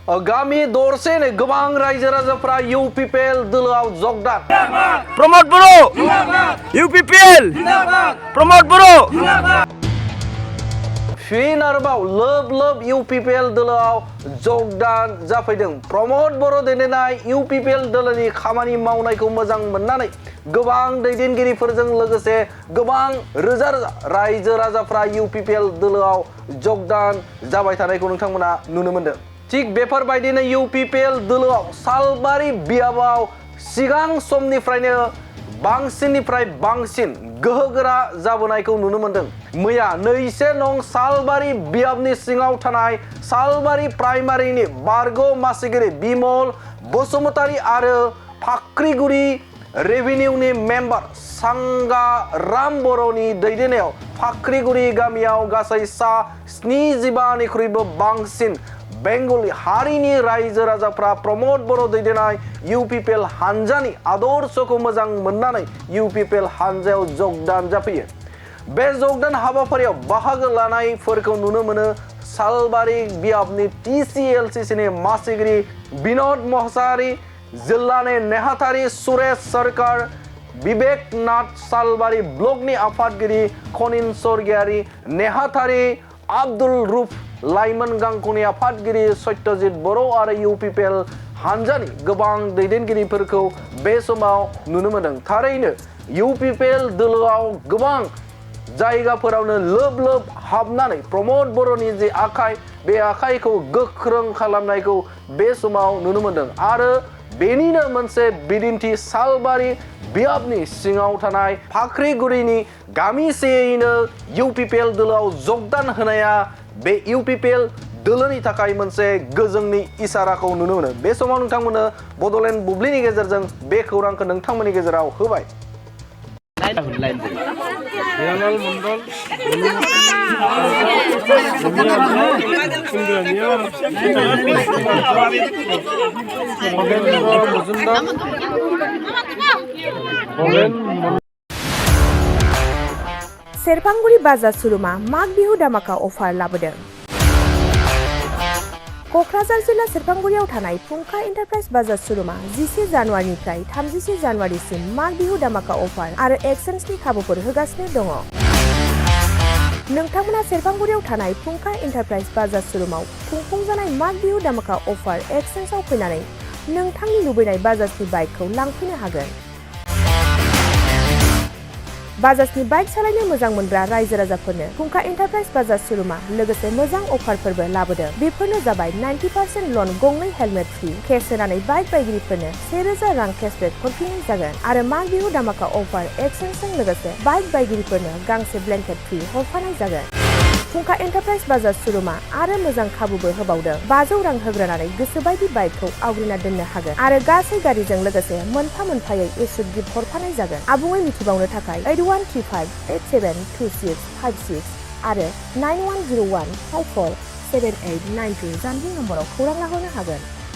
गामि दरसेनो गोबां रायजो राजाफ्रा इउपिपिएल दोलोआव जगदान प्रमोद बर' इउपिपिएल प्रमोद बर' फिन आरोबाव लोब इउपिपिएल दोलोआव जगदान जाफैदों। प्रमोद बर' दैदेननाय इउपिपिएल दोलोनि खामानि मावनायखौ मोजां मोननानै गोबां दैदेनगिरिफोरजों लोगोसे गोबां रोजा रायजो राजाफ्रा इउपिपिएल दोलोआव जगदान जाबाय थानायखौ नोंथांमोना नुनो मोनदों। थिग बेफोरबायदिनो इउपिपिएल दोलोआव सालबारि बियाबाव सिगां समनिफ्रायनो बांसिननिफ्राय बांसिन गोहोगोरा जाबोनायखौ नुनो मोनदों। मैया 2 नं सालबारि बियाबनि सिङाव थानाय सालबारि प्राइमारिनि बारग' मासिगिरि बिमल बसुमतारी आरो फाख्रिगुरि रेभिनिउनि मेम्बार सांगाराम बर'नि दैदेननायाव फाख्रिगुरि गामियाव गासै सा 75निख्रुइबो बांसिन बेंगलि हारिनि रायजो राजाफ्रा प्रमोद बर' दैदेननाय इउपिपिएल हानजानि आदर्शखौ मोजां मोननानै इउपिपिएल हानजायाव जगदान जाफैयो। बे जगदान हाबाफारियाव बाहागो लानायफोरखौ नुनो मोनो सालबारि बियाबनि टिसिएलसिसिनि मासिगिरि बिनोद मोसाहारी, जिल्लानि नेहाथारि सुरेश सरकार, विवेकनाथ सालबारि ब्लकनि आफादगिरि खनिन स्वर्गियारि, नेहाथारि आब्दुल रुफ लाइमोन गांखंनि आफादगिरि सत्यजित बर' आरो इउपिपिएल हानजानि गोबां दैदेनगिरिफोरखौ बे समाव नुनो मोनदों। थारैनो इउपिपिएल दोलोआव गोबां जायगाफोरावनो लोब हाबनानै प्रमोद बर'नि जे आखाइ बे आखाइखौ गोख्रों खालामनायखौ बे समाव नुनो मोनदों आरो बेनिनो मोनसे बिदिन्थि सालबारि बियाबनि सिङाव थानाय फाख्रिगुरिनि गामिसेयैनो इउपिपिएल दोलोआव जगदान होनाया बे इउपिपिएल दोलोनि थाखाय मोनसे गोजोंनि इसाराखौ नुनो मोनो। बे समाव नोंथांमोननो बड'लेण्ड बुब्लिनि गेजेरजों बे खौरांखौ नोंथांमोननि गेजेराव होबाय। सेरफांगुरि बाजार शोरुमा माग बिहु दामाका अफार लाबोदों। क'क्राझार जिल्ला सेरफांगुरियाव थानाय फुंखा एन्टारप्राइज बाजार शोरुमा 11 जानुवारिनिफ्राय 31 जानुवारिसिम माग बिहु दामाका अफार आरो एक्सचेन्जनि खाबुफोर होगासिनो दङ। नोंथांमोना सेरफांगुरियाव थानाय फुंखा एन्टारप्राइज बाजार शोरुमाव खुंफुंजानाय माग बिहु दामाका अफार एक्सचेन्जआव फैनानै नोंथांनि लुबैनाय बाजाजनि बाइकखौ लांफैनो हागोन। बाजाजनि बाइक सालायनो मोजां मोनग्रा रायजो राजाफोरनो फुंखा एन्टारप्राइज बाजार शोरुमा लोगोसे मोजां अफारफोरबो लाबोदों। बेफोरनो जाबाय 90% लन, गंनै हेलमेट फ्रि, केस होनानै बाइक बायगिरिफोरनो 1000 रां केसबेक हरफिननाय जागोन आरो माग बिहु दामाका अफार एक्सचेन्जजों लोगोसे बाइक बायगिरिफोरनो गांसे ब्लेंकेट फ्रि हरफानाय जागोन। फुंखा एन्टारप्राइज बाजार शोरुमा आरो मोजां खाबुबो होबावदों। 500 रां होग्रोनानै गोसोबायदि बाइकखौ आवग्रिना दोननो हागोन आरो गासै गारिजों लोगोसे मोनफा-मोनफायै इस्युट गिफ्ट हरफानाय जागोन। आबुङै मिथिबावनो थाखाय 8135872656 आरो 9101547892 जानबुं नम्बराव खौरां लाहरनो हागोन।